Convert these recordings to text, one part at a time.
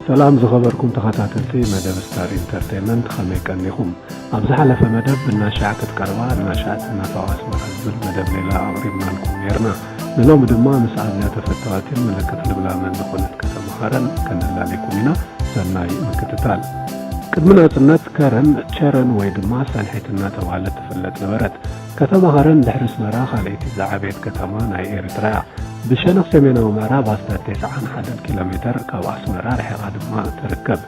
ሰላም ዝኸበርኩም ተኸታተልቲ መደብ ስታር ኢንተርቴይንመንት፣ ከመይ ቀኒኹም? ኣብ ዝሓለፈ መደብ ብናሻዕ ክትቀርባ እናሻዕ ትናፋቕ ኣስመራ ዝብል መደብ ሌላ ኣቕሪብናልኩም ነይርና። ንሎሚ ድማ ምስ ኣዝያ ተፈታዋትን ምልክት ልምላመን ዝኾነት ከተማ ኸረን ከነላልየኩም ኢና። ሰናይ ምክትታል። ቅድሚ ናጽነት ከረን ቸረን ወይ ድማ ሰንሒት እናተባህለት ትፍለጥ ነበረት። ከተማ ኸረን ድሕሪ ኣስመራ ካልኣይቲ ዝዓበየት ከተማ ናይ ኤርትራ እያ። ብሸነኽ ሰሜናዊ ምዕራብ ኣስታት ተስዓን ሓደን ኪሎ ሜተር ካብ ኣስመራ ርሒቓ ድማ ትርከብ።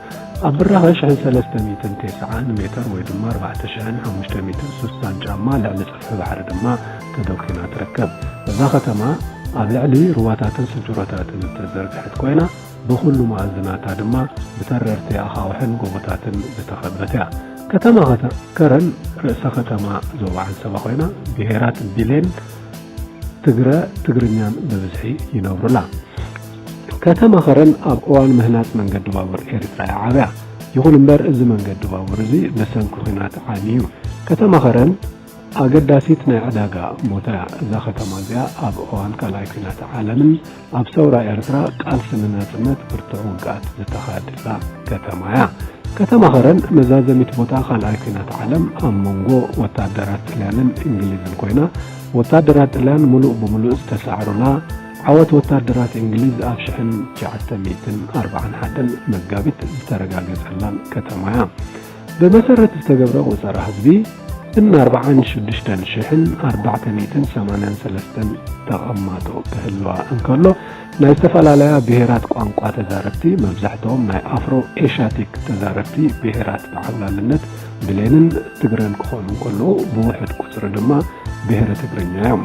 ኣብ ብራኸ ሽሕን ሰለስተ ሚእትን ተስዓን ሜተር ወይ ድማ ኣርባዕተ ሽሕን ሓሙሽተ ሚእትን ስሳን ጫማ ልዕሊ ጽፍሒ ባሕሪ ድማ ተደኲና ትርከብ። እዛ ከተማ ኣብ ልዕሊ ሩባታትን ስጁሮታትን እተዘርግሐት ኮይና፣ ብኹሉ መኣዝናታ ድማ ብተረርቲ ኣኻውሕን ጎቦታትን ዝተኸበት እያ። ከተማ ኸተ-፣ ከረን ርእሰ ከተማ ዞባ ዓንሰባ ኮይና፣ ብሄራት ቢሌን፣ ትግረ፣ ትግርኛን ብብዝሒ ይነብሩላ። ከተማ ኸረን ኣብ እዋን ምህናጽ መንገዲ ባቡር ኤርትራ እያ ዓብያ። ይኹን እምበር፣ እዚ መንገዲ ባቡር እዚ ብሰንኪ ኲናት ዓንዩ። ከተማ ኸረን ኣገዳሲት ናይ ዕዳጋ ቦታ እያ። እዛ ከተማ እዚኣ ኣብ እዋን ካልኣይ ኲናት ዓለምን ኣብ ሰውራ ኤርትራ ቃልሲ ንናጽነት ብርቱዕ ውግኣት ዝተኻየደላ ከተማ እያ። ከተማ ኸረን መዛዘሚት ቦታ ካልኣይ ኲናት ዓለም ኣብ መንጎ ወታደራት ጥልያንን እንግሊዝን ኮይና፣ ወታደራት ጥልያን ምሉእ ብምሉእ ዝተሳዕሩላ፣ ዓወት ወታደራት እንግሊዝ ኣብ ሽሕን ትሽዓተ ሚእትን ኣርባዓን ሓደን መጋቢት ዝተረጋገጸላን ከተማ እያ። ብመሰረት ዝተገብረ ቆጸራ ህዝቢ፣ እን ኣርባዓን ሽዱሽተን ሽሕን ኣርባዕተ ሚእትን ሰማንያን ሰለስተን ተቐማጦ ክህልዋ እንከሎ፣ ናይ ዝተፈላለያ ብሄራት ቋንቋ ተዛረብቲ፣ መብዛሕትኦም ናይ ኣፍሮ ኤሽያቲክ ተዛረብቲ ብሄራት ብዓብላልነት ብሌንን ትግረን ክኾኑ እንከለዉ፣ ብውሑድ ቁጽሪ ድማ ብሄረ ትግርኛ እዮም።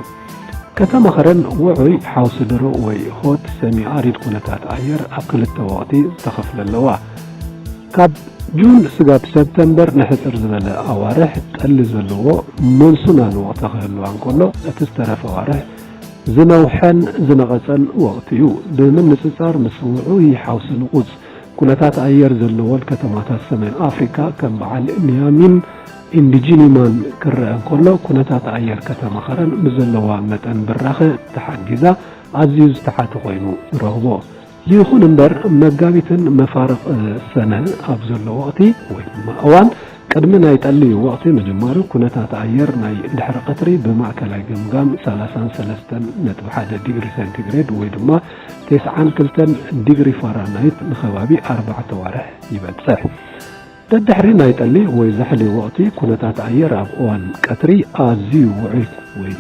ከተማ ኸረን ውዑይ ሓውሲ ድሩቕ ወይ ሆት ሰሚ ኣሪድ ኩነታት ኣየር ኣብ ክልተ ወቕቲ ዝተኸፍለ ኣለዋ። ካብ ጁን ስጋብ ሰፕተምበር ንሕጽር ዝበለ ኣዋርሕ ጠሊ ዘለዎ ሞንሱናል ወቕቲ ክህልዋ እንከሎ፣ እቲ ዝተረፈ ኣዋርሕ ዝነውሐን ዝነቐጸን ወቕቲ እዩ። ብምንጽጻር ምስ ውዑይ ሓውሲ ንቑጽ ኩነታት ኣየር ዘለወን ከተማታት ሰሜን ኣፍሪካ ከም በዓል ኒያሚን ኢንዲጂኒማን ክረአ እንከሎ፣ ኩነታት ኣየር ከተማ ኸረን ብዘለዋ መጠን ብራኸ ተሓጊዛ ኣዝዩ ዝተሓተ ኮይኑ ንረኽቦ። ይኹን እምበር፣ መጋቢትን መፋርቕ ሰነ ኣብ ዘሎ ወቕቲ ወይ ድማ እዋን፣ ቅድሚ ናይ ጠሊ ወቕቲ ምጅማሩ፣ ኩነታት ኣየር ናይ ድሕሪ ቀትሪ ብማእከላይ ገምጋም ሰላሳን ሰለስተን ነጥቢ ሓደ ዲግሪ ሴንቲግሬድ ወይ ድማ ተስዓን ክልተን ዲግሪ ፋራናይት ንኸባቢ ኣርባዕተ ዋርሕ ይበጽሕ። ደድሕሪ ናይ ጠሊ ወይ ዛሕሊ ወቕቲ፣ ኩነታት ኣየር ኣብ እዋን ቀትሪ ኣዝዩ ውዑይ ወይ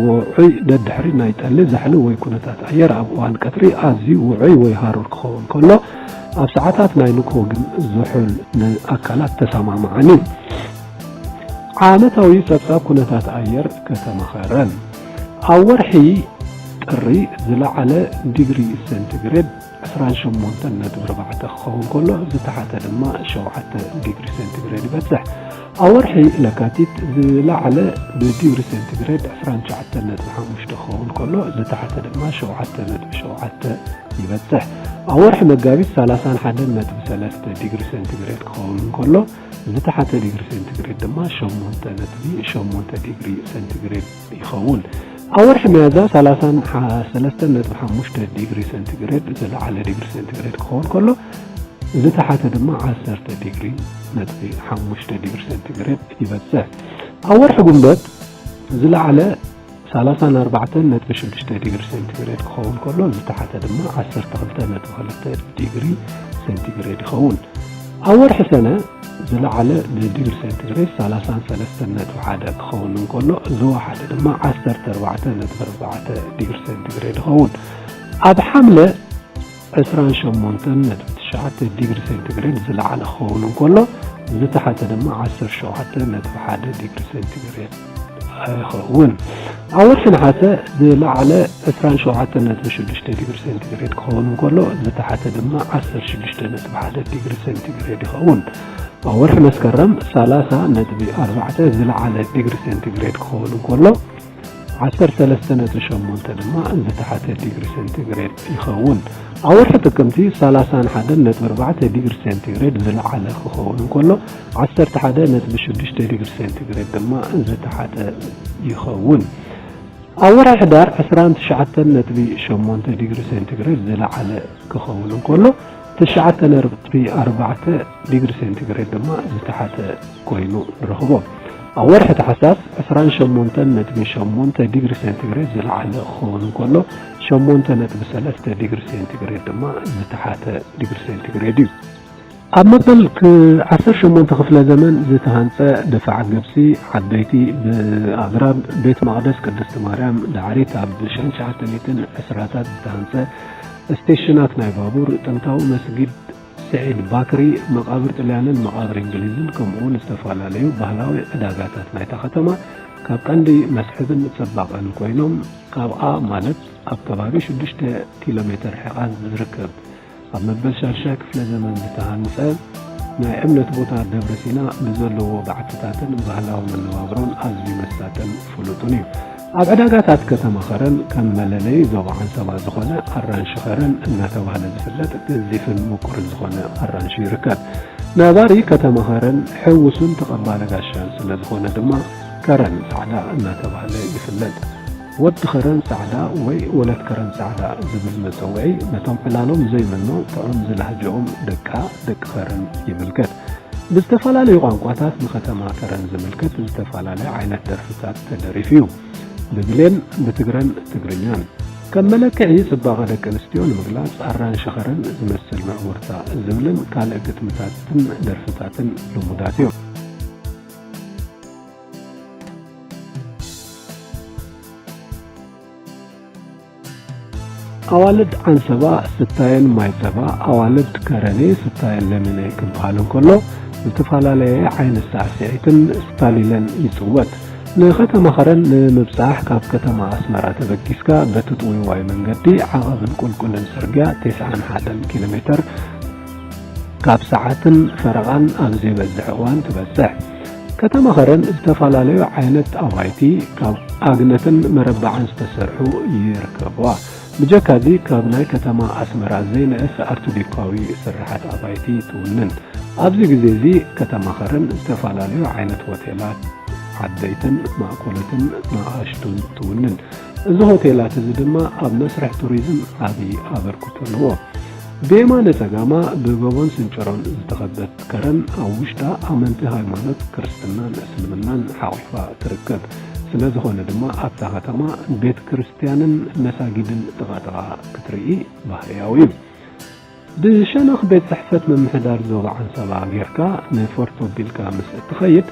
ውዑይ፣ ደድሕሪ ናይ ጠሊ ዛሕሊ ወይ ኩነታት ኣየር ኣብ እዋን ቀትሪ ኣዝዩ ውዑይ ወይ ሃሩር ክኸውን ከሎ፣ ኣብ ሰዓታት ናይ ንግሆ ግን ዝሑል፣ ንኣካላት ተሰማማዕን እዩ። ዓመታዊ ጸብጻብ ኩነታት ኣየር ከተማ ኸረን። ኣብ ወርሒ ጥሪ ዝለዓለ ዲግሪ ሴንቲግሬድ ዕስራን ሸሞንተን ነጥቢ ኣርባዕተ ክኸውን ከሎ፣ ዝተሓተ ድማ ሸውዓተ ዲግሪ ሴንቲግሬድ ይበጽሕ። ኣብ ወርሒ ለካቲት ዝለዓለ ብዲግሪ ሴንቲግሬድ ዕስራን ትሽዓተን ነጥቢ ሓሙሽተ ክኸውን ከሎ፣ ዝተሓተ ድማ ሸውዓተ ነጥቢ ሸውዓተ ይበጽሕ። ኣብ ወርሒ መጋቢት ሰላሳን ሓደን ነጥቢ ሰለስተ ዲግሪ ሴንቲግሬድ ክኸውን እንከሎ፣ ዝተሓተ ዲግሪ ሴንቲግሬድ ድማ ሸሞንተ ነጥቢ ሸሞንተ ዲግሪ ሴንቲግሬድ ይኸውን። ኣብ ወርሒ ሚያዝያ ሰላሳን ሰለስተን ነጥቢ ሓሙሽተ ዲግሪ ሴንቲግሬድ ዝለዓለ ዲግሪ ሴንቲግሬድ ክኸውን ከሎ፣ ዝተሓተ ድማ ዓሰርተ ዲግሪ ነጥቢ ሓሙሽተ ዲግሪ ሴንቲግሬድ ይበጽሕ። ኣብ ወርሒ ጉንበት ዝለዓለ ሰላሳን ኣርባዕተን ነጥቢ ሽዱሽተ ዲግሪ ሴንቲግሬድ ክኸውን ከሎ፣ ዝተሓተ ድማ ዓሰርተ ክልተ ነጥቢ ክልተ ዲግሪ ሴንቲግሬድ ይኸውን። ኣብ ወርሒ ሰነ ዝለዓለ ብዲግሪ ሴንቲግሬድ ሰላሳን ሰለስተን ነጥቢ ሓደ ክኸውን እንከሎ፣ ዝወሓደ ድማ ዓሰርተ ኣርባዕተ ነጥቢ ኣርባዕተ ዲግሪ ሴንቲግሬድ ይኸውን። ኣብ ሓምለ ዕስራን ሸሞንተን ነጥቢ ትሽዓተ ዲግሪ ሴንቲግሬድ ዝለዓለ ክኸውን እንከሎ፣ ዝተሓተ ድማ ዓሰርተ ሸውዓተ ነጥቢ ሓደ ዲግሪ ሴንቲግሬድ ይኸውን። ኣብ ወርሒ ነሓሰ ዝለዓለ ዕስራን ሸውዓተን ነጥቢ ሽዱሽተ ዲግሪ ሴንቲግሬድ ክኸውን እንከሎ፣ ዝተሓተ ድማ ዓሰርተ ሽዱሽተ ነጥቢ ሓደ ዲግሪ ሴንቲግሬድ ይኸውን። ኣብ ወርሒ መስከረም ሰላሳ ነጥቢ ኣርባዕተ ዝለዓለ ዲግሪ ሴንቲግሬድ ክኸውን እንከሎ፣ ዓሰርተ ሰለስተ ነጥቢ ሸሞንተ ድማ ዝተሓተ ዲግሪ ሴንቲግሬድ ይኸውን። ኣብ ወርሒ ጥቅምቲ ሰላሳን ሓደን ነጥቢ ኣርባዕተ ዲግሪ ሴንቲግሬድ ዝለዓለ ክኸውን እንከሎ፣ ዓሰርተ ሓደ ነጥቢ ሽዱሽተ ዲግሪ ሴንቲግሬድ ድማ ዝተሓተ ይኸውን። ኣብ ወርሒ ሕዳር ዕስራን ትሽዓተን ነጥቢ ሸሞንተ ዲግሪ ሴንቲግሬድ ዝለዓለ ክኸውን እንከሎ፣ ትሽዓተ ነጥቢ ኣርባዕተ ዲግሪ ሴንቲግሬድ ድማ ዝተሓተ ኮይኑ ንረኽቦ። ኣብ ወርሒ ታሕሳስ ዕስራን ሸሞንተን ነጥቢ ሸሞንተ ዲግሪ ሴንቲግሬድ ዝለዓለ ክኸውን እንከሎ፣ ሸሞንተ ነጥቢ ሰለስተ ዲግሪ ሴንቲግሬድ ድማ ዝተሓተ ዲግሪ ሴንቲግሬድ እዩ። ኣብ መበል ክ-፣ ዓሰርተ ሸሞንተ ክፍለ ዘመን ዝተሃንጸ ድፋዕ ግብጺ ዓበይቲ ብኣግራብ ቤት መቕደስ ቅድስቲ ማርያም፣ ዳዕሪት ኣብ ሽሕን ትሽዓተ ሚእትን ዕስራታት ዝተሃንጸ ስቴሽናት ናይ ባቡር፣ ጥንታዊ መስጊድ ስዒድ ባክሪ፣ መቓብር ጥልያንን መቓብር እንግሊዝን፣ ከምኡውን ዝተፈላለዩ ባህላዊ ዕዳጋታት ናይታ ከተማ ካብ ቀንዲ መስሕብን ጽባቐን ኮይኖም፣ ካብኣ ማለት ኣብ ከባቢ ሽዱሽተ ኪሎ ሜተር ሕቓን ዝርከብ ኣብ መበል ሻድሻይ ክፍለ ዘመን ዝተሃንጸ ናይ እምነት ቦታ ደብረ ሲና ብዘለዎ በዓትታትን ባህላዊ መነባብሮን ኣዝዩ መሳጥን ፍሉጥን እዩ። ኣብ ዕዳጋታት ከተማ ኸረን ከም መለለዪ ዞባ ዓንሰባ ዝኾነ ኣራንሺ ኸረን እናተባህለ ዝፍለጥ ገዚፍን ምቁርን ዝኾነ ኣራንሺ ይርከብ። ነባሪ ከተማ ኸረን ሕውሱን ተቐባሊ ጋሻን ስለ ዝኾነ ድማ ከረን ጻዕዳ እናተባህለ ይፍለጥ። ወዲ ከረን ጻዕዳ ወይ ወለት ከረን ጻዕዳ ዝብል መጸውዒ ነቶም ዕላሎም ዘይምኖ ጥዑም ዝላህጅኦም ደቃ ደቂ ከረን ይምልከት። ብዝተፈላለዩ ቋንቋታት ንከተማ ከረን ዝምልከት ዝተፈላለየ ዓይነት ደርፍታት ተደሪፉ እዩ። ብብሌን፣ ብትግረን ትግርኛን። ከም መለክዒ ጽባቐ ደቂ ኣንስትዮ ንምግላጽ ኣራንሺ ከረን ዝመስል ምዕውርታ ዝብልን ካልእ ግጥምታትን ደርፍታትን ልሙዳት እዮም። ኣዋልድ ዓንሰባ ስታየን ማይ ጸባ፣ ኣዋልድ ከረኔ ስታየን ለሚነ ክበሃል እንከሎ፣ ዝተፈላለየ ዓይነት ሳዕስዒትን ስታሊለን ይጽወት። ንከተማ ከረን ንምብጻሕ ካብ ከተማ ኣስመራ ተበጊስካ በቲ ጥውይዋይ መንገዲ ዓቐብን ቁልቁልን ጽርግያ ተስዓን ሓደን ኪሎ ሜተር ካብ ሰዓትን ፈረቓን ኣብ ዘይበዝሕ እዋን ትበጽሕ። ከተማ ከረን ዝተፈላለዩ ዓይነት ኣባይቲ ካብ ኣግነትን መረባዕን ዝተሰርሑ ይርከብዋ። ብጀካዚ ካብ ናይ ከተማ ኣስመራ ዘይንእስ ኣርትዴኳዊ ስርሓት ኣባይቲ ትውንን። ኣብዚ ግዜ እዚ ከተማ ከረን ዝተፈላለዩ ዓይነት ሆቴላት፣ ዓበይትን ማእኮሎትን ንኣሽቱን ትውንን። እዚ ሆቴላት እዚ ድማ ኣብ መስርሕ ቱሪዝም ዓቢ ኣበርክቶ ኣለዎ። ብየማነ ጸጋማ ብጎቦን ስንጭሮን ዝተኸበት ከረን ኣብ ውሽጣ ኣመንቲ ሃይማኖት ክርስትናን እስልምናን ሓቑፋ ትርከብ። ስለ ዝኾነ ድማ ኣብታ ከተማ ቤት ክርስትያንን መሳጊድን ጥቓ ጥቓ ክትርኢ ባህርያዊ እዩ። ብሸነኽ ቤት ጽሕፈት ምምሕዳር ዞባ ዓንሰባ ጌርካ ንፎርቶ ቢልካ ምስ እትኸይድ፣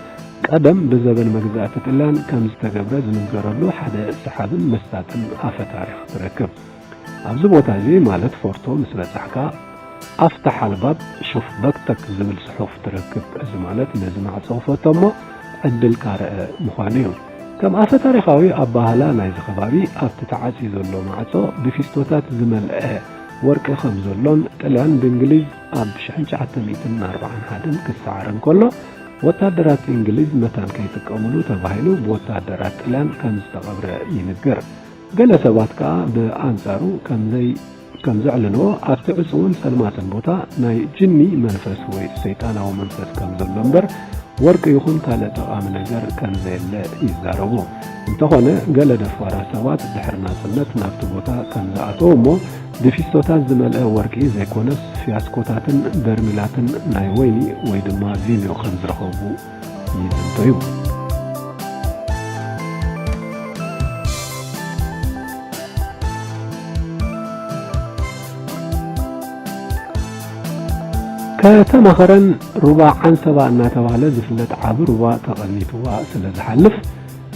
ቀደም ብዘበን መግዛእቲ ጥልያን ከም ዝተገብረ ዝንገረሉ ሓደ ሰሓብን መሳጥን ኣፈ ታሪኽ ትረክብ። ኣብዚ ቦታ እዚ ማለት ፎርቶ ምስ በጻሕካ፣ ኣፍታሕ ኣልባብ ሹፍ በክተክ ዝብል ጽሑፍ ትረክብ። እዚ ማለት ነዚ ማዕጾ ክፈቶ እሞ ዕድልካ ርአ ምዃኑ እዩ። ከም ኣፈ ታሪኻዊ ኣባህላ ናይዚ ከባቢ፣ ኣብቲ ተዓጽዩ ዘሎ ማዕጾ ብፊስቶታት ዝመልአ ወርቂ ከም ዘሎን ጥልያን ብእንግሊዝ ኣብ ሽሕን ትሽዓተ ሚእትን ኣርባዓን ሓደን ክሰዓር እንከሎ፣ ወታደራት እንግሊዝ መታን ከይጥቀምሉ ተባሂሉ ብወታደራት ጥልያን ከም ዝተቐብረ ይንገር። ገለ ሰባት ከኣ ብኣንጻሩ ከምዘይ-፣ ከም ዘዕልልዎ፣ ኣብቲ ዕጹውን ጸልማትን ቦታ ናይ ጅኒ መንፈስ ወይ ሰይጣናዊ መንፈስ ከም ዘሎ እምበር፣ ወርቂ ይኹን ካልእ ጠቓሚ ነገር ከም ዘየለ ይዛረቡ። እንተኾነ፣ ገለ ደፋራት ሰባት ድሕሪ ናጽነት ናብቲ ቦታ ከም ዝኣተዉ እሞ፣ ብፊስቶታት ዝመልአ ወርቂ ዘይኮነስ፣ ፊያስኮታትን በርሚላትን ናይ ወይኒ ወይ ድማ ቪንዮ ከም ዝረኸቡ ይዝንቶ እዩ። ከተማ ከረን ሩባ ዓንሰባ እናተባህለ ዝፍለጥ ዓቢ ሩባ ተቐኒትዋ ስለ ዝሓልፍ፣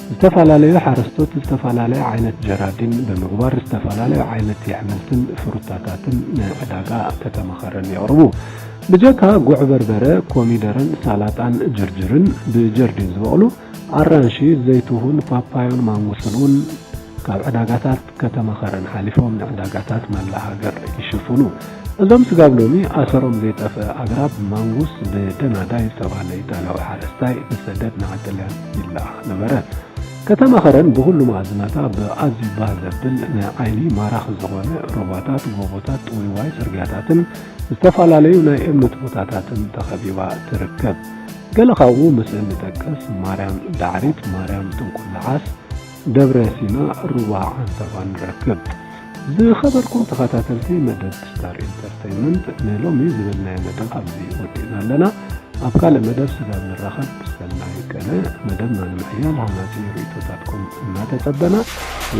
ዝተፈላለዩ ሓረስቶት ዝተፈላለየ ዓይነት ጀራዲን ብምግባር ዝተፈላለዩ ዓይነት የሕምልትን ፍሩታታትን ንዕዳጋ ከተማ ከረን የቕርቡ። ብጀካ ጉዕ በርበረ፣ ኮሚደረን ሳላጣን ጅርጅርን ብጀርዲን ዝበቕሉ ኣራንሺ፣ ዘይትሁን ፓፓዮን ማንጉስን እውን ካብ ዕዳጋታት ከተማ ከረን ሓሊፎም ንዕዳጋታት መላእ ሃገር ይሽፍኑ። እዞም ስጋብ ሎሚ ኣሰሮም ዘይጠፍአ ኣግራብ ማንጉስ ብደናዳይ ዝተባህለ ኢጣልያዊ ሓረስታይ ብሰደድ ንዓዲ ጥልያን ይለኣኽ ነበረ። ከተማ ከረን ብኹሉ መኣዝናታ ብኣዝዩ ባህ ዘብል ንዓይኒ ማራኺ ዝኾነ ሩባታት፣ ጎቦታት፣ ጥውይዋይ ጽርግያታትን ዝተፈላለዩ ናይ እምነት ቦታታትን ተኸቢባ ትርከብ። ገለ ካብኡ ምስእን ንጠቅስ፣ ማርያም ዳዕሪት፣ ማርያም ጥንቁላዓስ፣ ደብረ ሲና፣ ሩባ ዓንሰባ ንረክብ። ዝኸበርኩም ተኸታተልቲ መደብ ስታር ኢንተርተይንመንት፣ ንሎሚ ዝበልናዮ መደብ ኣብዚ ወዲእና ኣለና። ኣብ ካልእ መደብ ስጋብ ንራኸብ፣ ሰናይ ቀነ። መደብና ንምሕያል ሃናጺ ርእይቶታትኩም እናተጸበና፣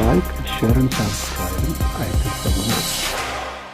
ላይክ፣ ሸርን ሳብስክራይብን ኣይትርሰቡና።